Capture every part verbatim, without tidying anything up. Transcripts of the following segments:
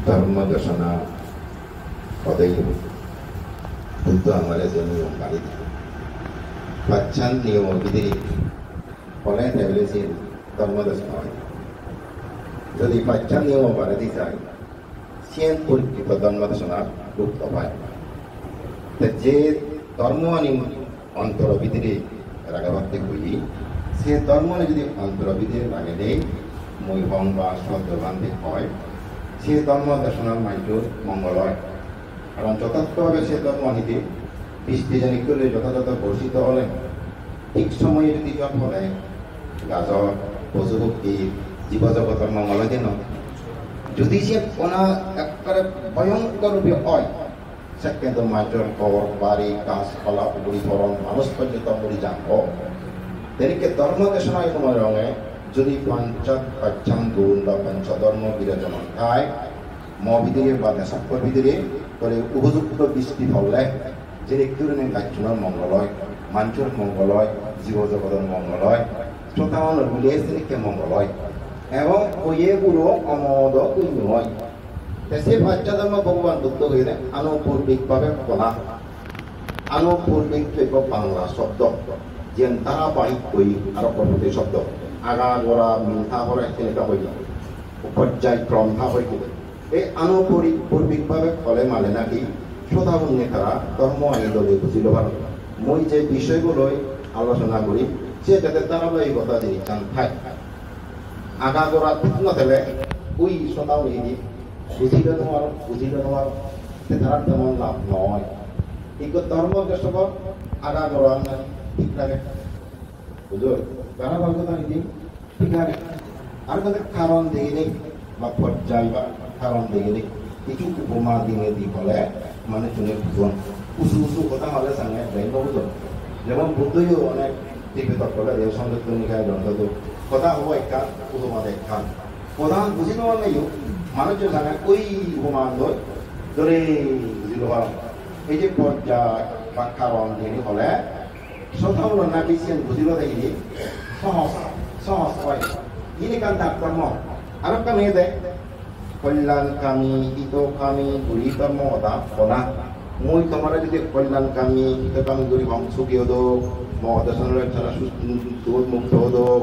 Dhormo desona hodei Buddho amare je niyom bari diye. Pachan niyomo bidire hole tebile siyen dhormo desona oi. Jodi pachan niyomo bari di jai, siyen porikkito dhormo desonar rup oi. Te je dhormo ani ontoro bidire ragebatte hoye, se dhormo ani jodi ontoro bidire ragele, mui hong ba soddo bhante oi, se dhormo desonar manjor mongol oi. Karon jothortho bhabe se dhormo ani de, bisti jani guri jothajotho borjito ole, thik somoye jodi jon pole, gajor, posu pokki, jibo jogotor mongol oi de noi. Jodi se ona ekkore bhoyonkor rupe oi, sekke do manjor ghor, bari, gaj pala uguri poron, manuj porjonto mori jabo. Tenikke dhormo desona oi mone ronge, jodi pancha pachan gun ba pancha dhormo birajoman thai, mo bidire ba desakko bidire, tole upojukto bisti pole, jene gurine gajchunor mongol oi, manjor mongol oi, jibo jogodor mongol oi, srotamanor bile senikke mongol oi. Ebong oye guro omodo punyo oi. Te se paccha dhormo Bhogoban Buddho hoyede anupurbik bhabe hola. Anupurbik to ekko Bangla shobdo, jiyen dharabahik guri aro porborti shobdo. Aga gora mil tha pore heneka hoye. Porjai krom tha hoye. Ei anupuri-, purbik bhabe hole mane naki srotagunne tara dhormo ani dole buji lo paron. Mui je bishoy bo loi alochona guri, se jate dharabahikota jinissan thai. Aga gora thik no thele, ui srotagun idi buji lo no paron, buji lo no paron. Te tarar temon lab noi. Ikko dhormo desogot aga gora thik lage. Bujor? Dharabahikota idi thik age. Ar ekkan karon degei nei, ba porjai ba karon degei nei. Hissu upoma dinei di hole manuchchune bujon. Uju uju hoda hole sange bek no bujon. Jemon Buddho yo onek Tibet ot hole je Samyutta Nikaya gronthot hoda hobo ekkan, upoma de ekkan. Hoda buji no parleyo manuchchune sange oi upoma loi dhore buji lo paron. Ei je porjai ba karon degei hole, srotagunor naki siyen bujibatte hini sohoj, sohoj oi. Ini ekkan dak dhormo. Aro ekkan hoyede, kolyankami, hitokami guri dhormo hoda hona. Mui tomare jodi kolyankami, hitokami guri hong, sugi odok, mo desonore tara su-, duk mukto odok,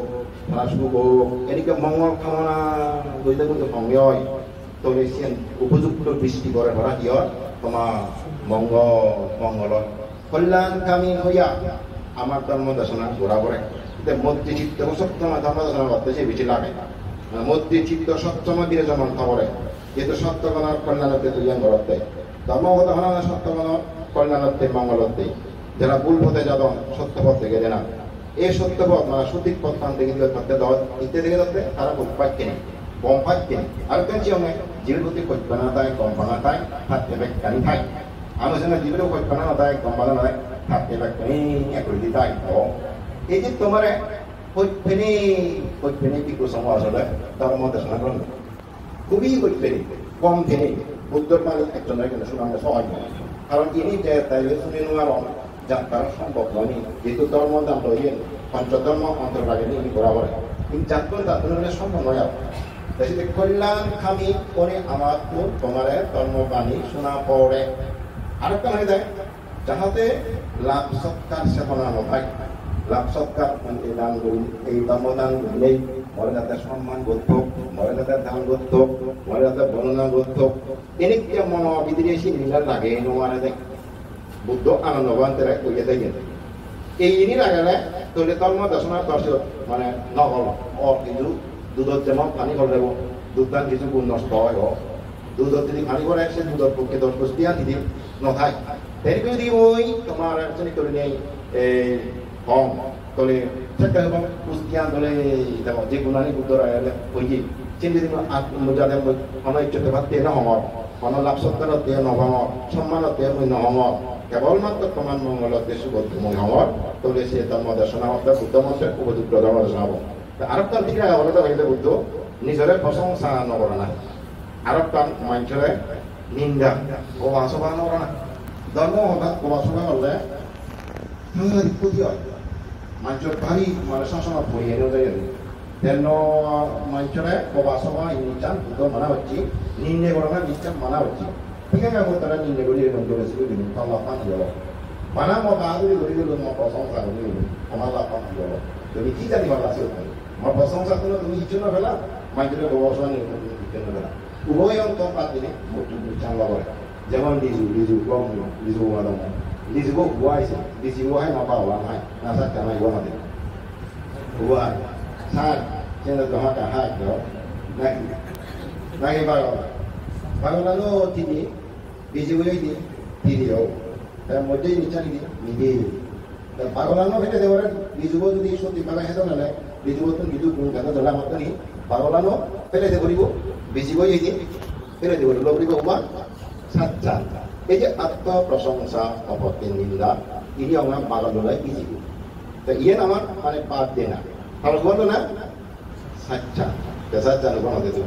tara suk ok, enike mongol kamona guri jodi hong oi, tole siyen upojukto dristi gore para hi oi, toma mongol, mongol oi. Kolyankami hoya amar dhormo desona gora pore. Te moitri chitto sotto ma dhormo desona gotte se biji lage. Moitri chitto sotto ma birajoman tha pore. Jehetu sottogonor kolyanotte tuiyan gorotte. Dhormo hoda hona sottogonor kolyanotte, mongolotte. Jara bhul pothe jadon, sotto pothe gede na. Ei sotto pot, mane sothik pottan degei dibatte do, itte degei dibatte tara bhul pacche ni, gom pacche ni. Ar ekkan sigonge, jibe proti hojpana thai, gom pana thai, thakte bekkani thai. Ami sene jibe proti hojpana no thai, gom pana no thai, thakte bekkani ek guri di thai. O, ei je tomare hojpene, hojpene bhikkhu songho asole dhormo desona goron. Hubi hojpene, gom pene, Buddhor bani ekjonore ekjonore sunanne sohoj noi. Karon ini je taile suni no paron, jar dara sombhob noi ni. Jehetu dhormo dan loiye, pancho dhormo ontor ragei ni ini gora pore. Ini jattun tattun ole sombhob noi aro. Te sidi kolyankami guri amattun tomare dhormo bani suna pore. Arekkan hoyede, jahate lab sotkar sebona no thai. Lab sotkar mane ei dan guri, ei dhormo dan gurinei, more jate somman gottok, more jate dan gottok, more jate bondona gottok. Enikke mono bidire sini lage no pare de. Buddho Anando Bhantere hoye de iyen. Ei ini lagele tole dhormo desona dorshot mane no holo. Or hintu dudot jemon pani hol debo, duddan hissu gun nosto oi o. Dudot jodi pani pore, se dudor pokke dosh pusti ani di no thai. Teni jodi oi tomar seni gurinei, ei, hong, tole sekke hong pusti an tole debo, je gunani Buddhor age hoye. Sen jodi mo at-, mo jade mo hono icchotte patte no hongor, hono lab sotkar otte no hongor, somman otte mui no hongor. Kebol matro tomar mongol otte, suk otte mui hongor. Tole se dhormo desona otte Buddho montre upojukto dhormo desona obo. Te arekkan thik raga pore de hoyede Buddho, nijore prosongsa no gorana. Arekkan manjore ninda, goba soba no gorana. Dhormo hodat goba soba gorle sangadik khoti oi. Manjor bari mane sasonot pori ene oi jai. Tenno manjore hoba soba indi jan Buddho mana hocche, ninde gorana nichan mana hocche. Thik age, ami tara ninde guri guri guri guri guri tolla pan dibo. Mana mo ba guri guri guri mo prosongsa guri guri tolla pan dibo. Tumi ki jani bala se? Mo prosongsa tumi tumi hicchu no pela, manjore hoba soba ni tumi hicchu no pela. Uboy ontor bad dinei muttu duchan logore. Jemon liju, liju, gom, liju, gom, liju, gom, huwa ise, liju, huwa hai, ma paolan hai, na sakka nai, huwa mate. Huwa hai, sak, sene to haka hai, no? Naki, naki paolan. Paolan no tini, liju, huwa ise, tini, oh. Tar moddhe ni chani di, mide. Te pagolano pele de ore, lijubo jodi sotti bhebe hedon ole, lijubottun lijubo gun gado dola mottoni, pagolano pele de poribo, bijibo yedi, pele de poribo, poribo uban, sajjan. Ei je atto prosongsa, opottir ninda, ini onga pagol dolai bijibo. Te iyen amar mane bad dena. Pagol bolo na? Sajjan. Te sajjan kono de tu?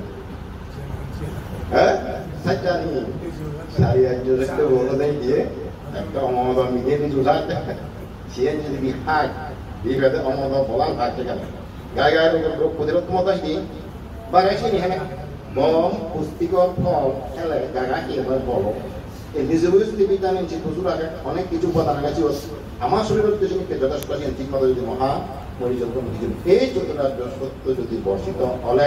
Eh? Sajjan ni. Sari ajjo rekte bolo dai diye. Ekta omodo mide ni tu sajjan. Siyen jodi bi haj. Bi bede omodo bolan haj te kan. Gai gai ro ro kudiro tumo dai di. Bare sini hene. Gom, pustikor, phol, hele, gaga, hi hoi bolo. Ei lijubo jodi vitamin C প্রচুর age, onek hissu upadan age, jiyot ama sorirot hissu jothesto, siyen thik moto jodi moha porichorjon hissu, ei joto rajyo sotto jodi borjito ole,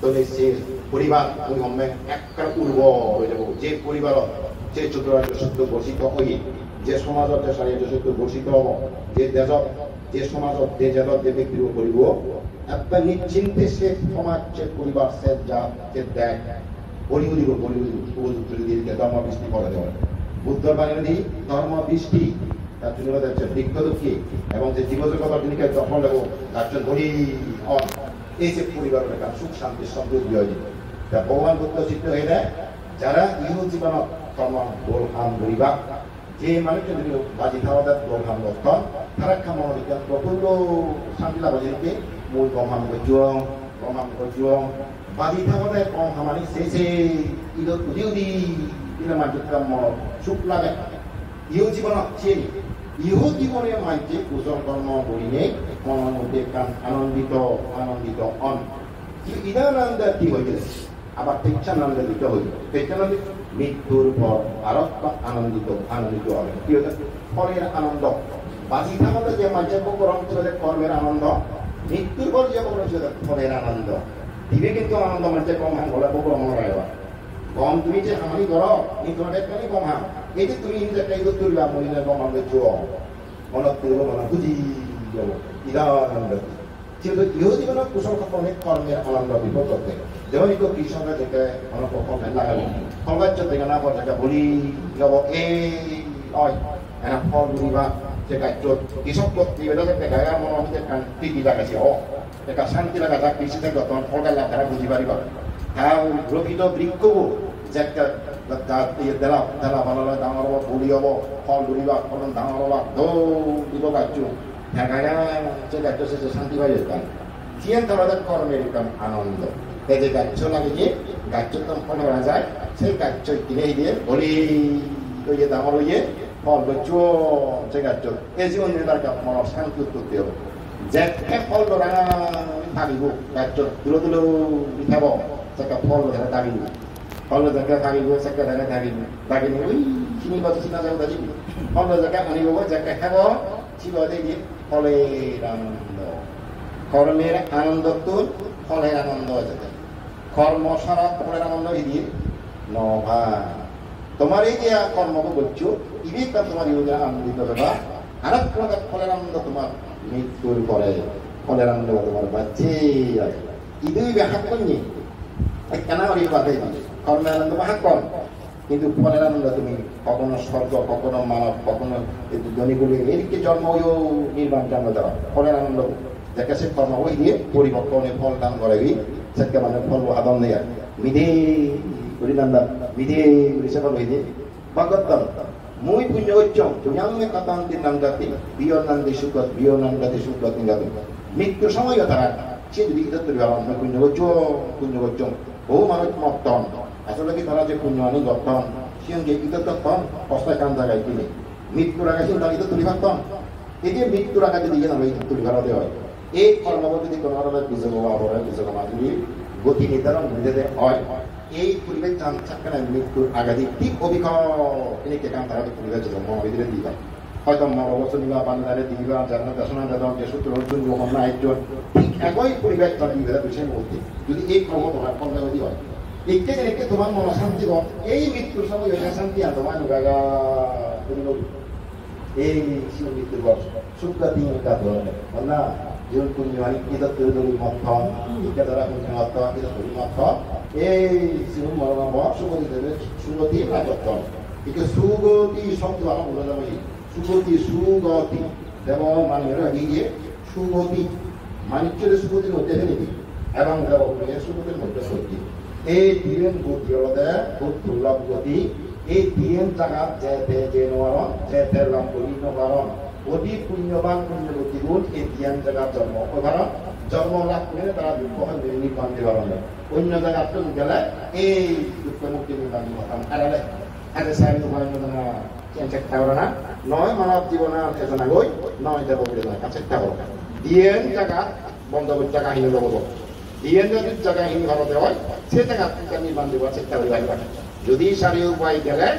tole se poribar, mui homme, ekkere urbor oi jabo. Je poribarot se joto rajyo sotto borjito oye, je somajot je rajyo sotto borjito obo, je dejot, je somajot, je dejot, je bektir upor poribo, ekta nischinte se somaj, se poribar, se jat, se dej, boli udibo, boli udibo, upojukto jodi ekke dhormo bristi gore de oi. Buddhor bani odi dhormo bristi, tar jogore hocche brikko dokke, ebong je jibo jogotor jinike jokhon lebo, gacchun boli on. Ei je poribarot ekkan suk santi somriddhi oi jebo. Ta Bhogoban Buddho siddho hoyede, jara iho jibonot tomo dol ham guriba, je manuchchune baji thaode dol ham gotton, tara ekka monot ekkan prophullo santi lab oi jeyegoi, mui gom ham gocchong, gom ham gocchong. Baji thaode gom hamani sei sei idot udi udi dile manjor ekka monot suk lage. Iho jibonot siyeni, iho jibone manje kusol kormo gurinei monor moddhe ekkan anondito, anondito on. Idananda hi hoide? Abar peccananda dito hoibo. Peccananda mittur por aro ekta anondito, anondito obo. Hi hoide? Pholer anondo. Baji thagote je manje bhog goron, se hoide kormer anondo. Mittur por je bhog goron, se hoide pholer anondo. Dibe kintu anondo manje gom ham gole bhog goron no pariba. Gom tumi je hamani goro, ni tomar bekkani gom ham. Ei je tumi ini ekka idot turiba, mui ne gom ham goccho. Monot turibo, mone huji obo. Idananda. Siyot iho jibonot kusol kormo, kormer anando bipod gotte. Jemon ikko krisokko jekke hono pokko pen lagalo. Phol gacchot dega na por jekke boli obo, ei oi. Ena phol guriba je gacchot. Krisokko ibe do jekke gaga mono bidire ekkan priti lage se o. Ekka santi laga jak, krisi se gotton, phol gella tara buji pariba. Ta prokito brikkobo jekke da, da, iye dela, dela pala loi dangor obo, boli obo, phol guriba, pholun dangor obo, dol dibo gacchun. Thagagan se gaccho se, se santi pai ekkan. Siyen tara de kormer ekkan anando. Te je gaccho lageye, gacchottun phol para jai, se gaccho ikkine iye boli oye, dangor oye, phol goccho se gaccho. Ei je onne tar ekkan monor santi utpotti obo. Jekke phol dora pagibo, gaccho dulo dulo thebo, sekke phol dora pagibo. Phol jekke pagibo, sekke dora pagibo. Pagine ui sini gotto sina jabo dadi. Phol jekke anibo, jekke hebo, Sibe hoide je pholer anando. Kormer anandottun pholer anando ejede. Kormo sara pholer anando hidi no pai. Tomar ei je kormo goccho, ibe ekkan tomar ibe anandito beba. Arekkan pholer anando tomar mittur pore. Pholer anando tomar bacche age. Idu ibe hakkon ni. Ekkana ori bade. Kormer anando ba hakkon. Hintu pholer anando tumi kokkono sorgo, kokkono manob, kokkono dhoni guri, ei dikke jonmo oiyo nirban jonmo doro. Pholer anando jekke se kormo oi diye poripokko oinei phol dan gore gi, sekke mane phol bo adon neya. Mide guri nanda, mide guri se phol oi diye. Bhagavatam, mui punyo gocchong, punyang me katang tinang gati, biyo nandi sugat, biyo nang gati sugat ningati. Mittur somoy tara, se jodi idot turi alam, mui punyo gocchong, punyo gocchong. Bohu manuj motton. Asole ki tara je punyo ani gotton, siyen je idot gotton, hosto ekkan jaga ikkine. Mittur age siyen tara idot tuli patton. Ei je mrittur agedi diye nami tuli parode oi. Ei kormo goti di kono karonot bijogo ba bore bijogo madhuri goti nirdaron guri dede oi. Ei puribesh jan sakkene mrittur agedi thik obikol ini ke kam tara puribesh jonmo bidire diba. Hoito ma baba suniba, bandare diba, janna dasona dadon, je sutro suniba, honna ekjon. Thik ekoi puribesh jan diba, tu sei muhurte. Jodi ei kormo tomar kormo goti oi. Ikke din ikke tomar mono santi hon, ei mrittur somoy oi santi ar tomar nugaga. Ei sigun mrittur bor. Sugati ekka dhoronor. Mane, jigun punyo ani idat duri duri motton, ikke dara punyo motton, idat duri motton. Ei sigun moron bo, sugati debe, sugati na motton. Ikke sugati sobdo ama bole jamo ei. Sugati, sugati. Debo mane ora giye, sugati. Manucchore sugati hotte fele di. Ebong debo hule sugati hotte sotti. Ei diyen goti olode, hub durlob goti. Ei diyen jagat je te je no paron, je te lam guri no paron. Odi punyoban punyoboti gun ei diyen jagat jonmo oi paron. Jonmo lab gurinei tara dukko hoi nirban di paron. Onyo jagattun gele ei dukko mukti nirban di paron. Arale, are sai no paron na. Siyan chesta gorana, noi manob jibonan ejonagoi, noi debo bile noi, chesta gorana. Diyen jagat, bondo jaga hini lobo. Diyen jodi jaga hini horote oi, se jagat tumi nirban dibar chesta gori pariba. Jodi sari upai gele,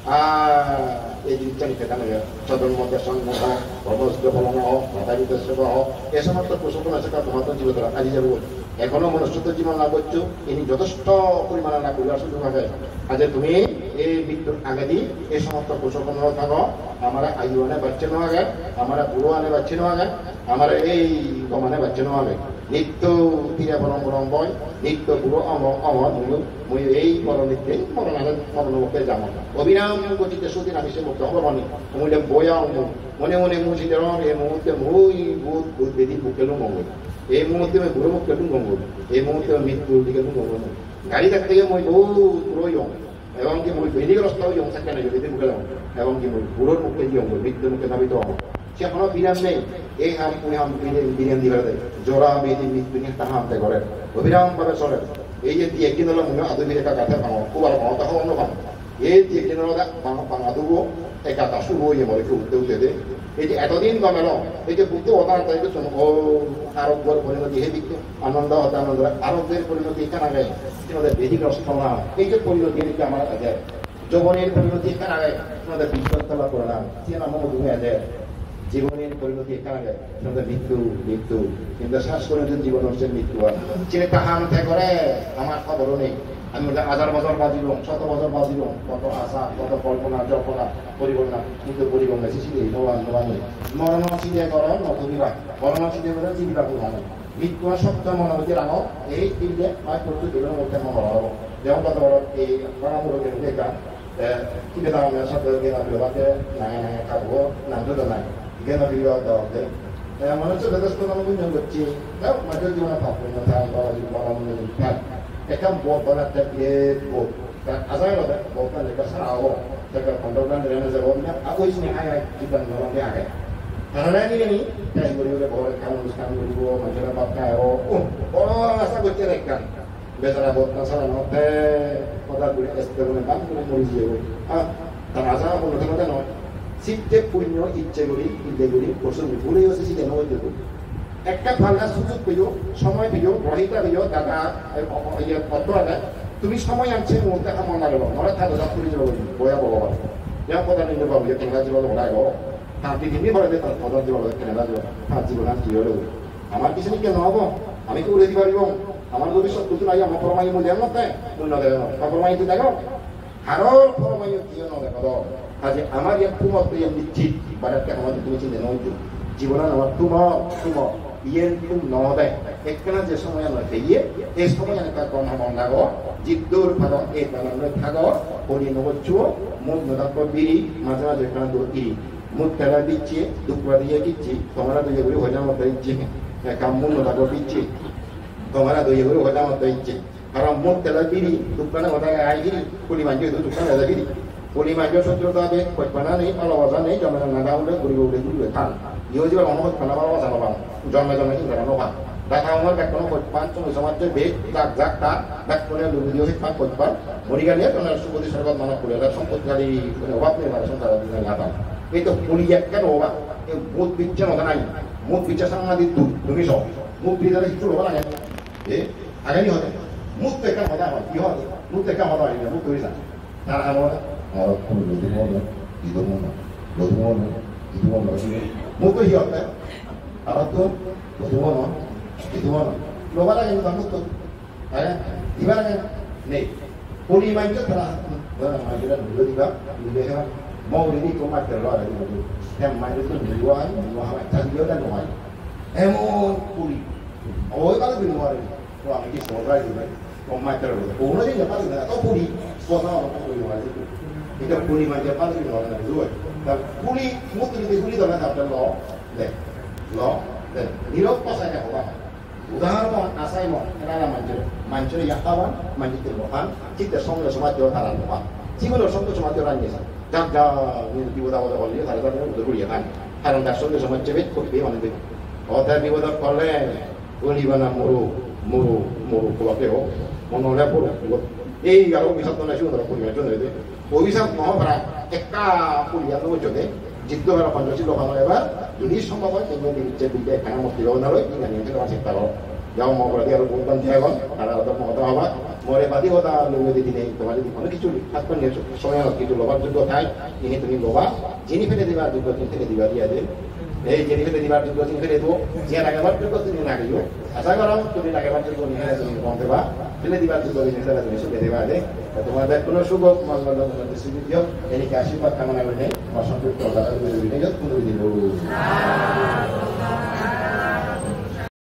ah, ei jinisani petan oi, sodon modde song no ho, bodos jopolo no ho, mata bidosyo ho, e somosto kusopona seka tomar jibon aji jabo. Ekhono manusso to jibon lab goccho, ini jothesto porimane lab goribar sujog age. Aje tumi ei mrittur agedi ei somosto kusopona thago, amare ayu ane bacche no age, amare buro ane bacche no age, amare ei gom ane bacche no age. Nitto pire porong porong boi, nitto buro omo omo mui, mui ei moronotte, moronare moronotte jamo. Obiram gotite sudin ami se mukto hobo mani, mui le boya omo, mone mone mui sinderon ei muhurte mui bhut, bhut bedi bukke lungongoi. Ei muhurte mui buro bukke lungongoi. Ei muhurte mui mrittur dikke lungongoi. Gari thakte mui bohut buro oyong. Ebong ki mui bedi grosto oyong sekkene jodi bukke lungong. Ebong ki mui buror mukke jiyongoi, mrittur mukke nabito ong. Se hono biram nei. Ei ham, ui ham, biram, biram dibar de. Jora bedi mrittu ni ekkan ham te gore. Obiram bhabe sore. Ei je di ekdin olo mui adu bire ka gate pango. Kubar pango, ta hobor no pango. Ei je din ode bang-, banga dubo, ekka ekka suru oye more, utte utte de. Ei je etodin gom elo, ei je Buddho hoda hoda, ei je sono, o, arogyor porinoti, he dikke, Ananda hoda Ananda, arogyor porinoti ekkan age, siyen ode bedi grosto na. Ei je porinoti ekkan amar age, jobonor porinoti ekkan age, siyen ode biddotta lab gorana, siyen amar mone age. Jibonor porinoti ekkan age, senotte mrittu, mrittu. Hintu sas guri jibonor se mrittu ar. Sini tahan te gore, amar hobor nei. Ami bole hajar bojor bajibong, soto bojor bajibong, koto asha, koto kolpona, jolpona, porikopona, hintu porikopona sisi nei, no oi, no oi. Moron side gore, no tumi ba. Moron side gore, jibi ba. Mrittu ar sotto mone oi rano, ei tinne, mai portu dibon motte mone oi. Jemon koto bor ei, para muro gele ekkan, Te, ibe dagong na, sob gena bile bate, nange nange thabo, nang jodo nang. Gena bile bate. Te, manuj joto joto kono punyo gocche, te, manuj jibone pap punyo thai, baba jibone, baba punyo thai. Ekkan bot banatte biret bot. Te, aja gelo te, bot banatte sara obo. Te, ekkan kondo gan rene jebo, na, a, oi sini hai hai, jiban noron de age. Tara nai nini, te, guri guri bor ekkan onusthan guribo, manjore bhat khaibo. Uh, bor asa gocche ekkan. Bejara bottan sara no te hoda guri este guri bang guri mori jiyegoi. Ha, ta raja hono hoda noi. Sitte punyo icche guri, icche guri, kosun guri yo sisi deno hoye guri. Ekka bhalla sujog peyo, somoy peyo, rohita peyo, dada, e, o, o, iye, otto age. Tumi somoy anche muhurte amon lagelo, nore ta dada puri jebo, boya bobo. Ya hoda ni babu, ya hoda jebo, hoda jebo. Ta di dini bole de ta hoda jebo, hoda jebo. Ta jibon ar ki holo? Amar kiju nikke no obo, ami to ure di paribo. Amar bhobissot to nai, amar poromayu mui degong te, mui no degong. Ta poromayu to degong. Haro poromayu kiyo no degong do. Kaje amar iyan tumor to iyan nischit, bare te amar tumi chinde no uju. Jibonan amar tumor, tumor. Iyan tum no de. Ekkena je somoy ano peye, ei somoy ano ekka gom hamon lago, jiddur paro ei banan loi thago, hori no goccho, mut no dakko biri, maje maje ekkena dur iri. Mut tela bicche, dukra diye gicche, tomara diye guri hoja mot icche. Ekka mut no dago bicche, tomara diye guri hoja mot icche. Karon mut tela biri, dukra ne hoja gai biri, kuli manje idu dukra ne hoja biri. Kuli manje sotro da be, koi pana nei, pala hoja nei, jomena nada ule, guri ule, guri ule, tan. Yo jiba ono koi pana pala hoja no pan. Jonme jonme chinte no pan. Data umar bekkono koi pan, chungi somajje be, jak jak tan, bekkone lugu diyo hit pan, koi pan. Mori gele, tona sugodi sorgot mana kule, la sompotti gali, mane obab nei, mane songsar adi nei, atan. Ei to kuli ekkan obab. Mut bicche hoda nai, mut bicche sangadi duk, tumi so, mut bicche hissu hoda nai. E, age ni hoda, mut te ekkan hoda hoi, ki hoda, mut te ekkan hoda hoi, mut tumi sa. Tara hano hoda, aro tumi lodu hoda, idu hoda, lodu hoda, idu hoda, mut to hi hoda, aro to, lodu hoda, idu hoda, loba lage mut to. Age, dibar age nei. Puli manjot tara, tara manjot diba, dibe heba. Mo uri di ko master lo age diba. Tem manjot to diwa ai, mo haba ta diyo da no ai. Emon puli. Oi bala diwa ai. Ko ami ki so rai diba. Ko master lo. Ko no diba bala diba. To puli. Ko na ko diwa ai. Ita puli manjot bala diwa ai. Ta puli, mutri di puli dona ta lo. Le. Lo. Le. Niro ko sa ka hoba. Udahoron asai mo, enara manjore, manjore ya haban, manjore mo han, chitte songre somajjo tara mo han. Siguno songre somajjo ranje sa. Jag jag, ni bipoda poda holle, tara tara udo guriye han. Karon tar songre somajjo bet, koti be mane be. Ota bipoda holle, oli bana moro, moro, moro, kola ke ho, mono le poro, ei aro bisat na siguno pori manjore de. Obhisap no para, ekka puriya no jode, jiddo para Panchashil lokan ebar, jodi sombhob oi, tumi je bidya ekkan murti logo na loi, ingani je lokan chesta goro. Jao mo pora di aro bhogban jagon, tara aro mo hoda hoba, more badi hoda logo di dine, tomar jodi hono kichu, hat kon niye somoy hono kichu lobar joggo thai, ini tumi loba, jini fele diba joggo, jini fele diba diya de. Ei jini fele dibar joggo, jini fele dibo, jiyan ragebar joggo, tumi ragiyo. Asha gorong, tumi ragebar joggo, tumi fele tumi gom peba. Fele dibar joggo, tumi fele tumi suge deba de. Tomar bekkuno sugok, mongol, mongol, sugok diyo. Enike ashirbad kamona gurinei, mor sontupto dada gurinei, jot kuno dibo.